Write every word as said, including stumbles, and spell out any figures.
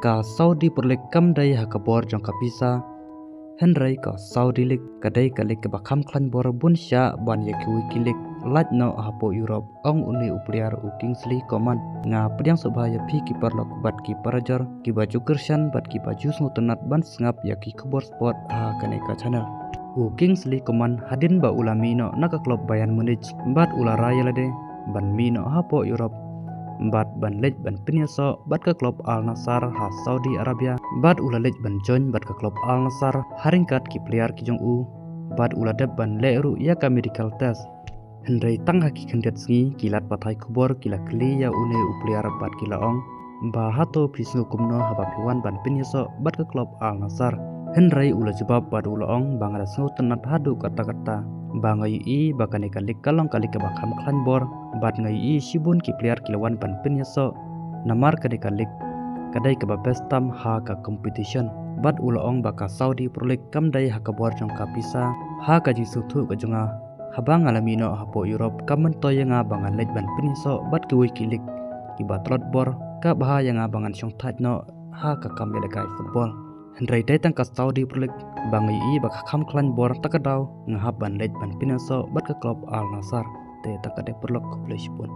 Ka Saudi Pro League kam dei ha ka bor jong ka pisa, hynrei ka Saudi League ka dei ka league kaba kham khlaiñ bor bun shah ban ïa kiwei ki league lait noh hapoh Europe, ong une u player u Kingsley Coman. Nga pdiang sngewbha ïa phi ki paralok bad ki parajor kiba ju kyrshan bad kiba ju sngewtynnat ban sngap ïa ki khubor sport ha kane ka channel. U Kingsley Coman hadien ba u la mih noh na ka club Bayern Munich bad u la rai ïa lade ban mih noh hapoh Europe bad ban leit ban pynïasoh bad ka club Al Nassr ha Saudi Arabia, bad u la leit ban join bad ka club Al Nassr ha ryngkat ki player ki jong u, bad u la dep ban leh ruh ïa ka medical test. Hynrei tang ha ki khyndiat sngi ki lad pathai khubor ki la kylli ïa une u player bad ki la ong ba hato phi sngew kumno haba phi wan ban pynïasoh bad ka club Al Nassr. Hynrei u la jubab bad u la ong ba nga da sngewtynnat haduh katta katta, ba nga ïohi ba kane ka league ka long ka league kaba kham khlaiñ bor, bad nga ïohi shibun ki player ki la wan ban pynïasoh, namar kane ka league ka dei kaba best tam ha ka competition. Bad u la ong ba ka Saudi Pro League kam dei ha ka bor jong ka pisa. Ha ka jingsngewthuh ka jong nga, haba nga la mih noh hapoh Europe, kam myntoi ïa nga ba ngan leit ban pynïasoh bad kiwei ki league kiba tlot bor, ka bha ïa nga ba ngan shong thait noh ha ka kam ïalehkai football. Hynrei dei tang ka Saudi Pro League ba nga ïohi ba ka kham khlaiñ bor, ta ka daw nga hap ban leit ban pynïasoh bad ka club Al Nassr. Te tang ka dei, paralok, khublei shibun.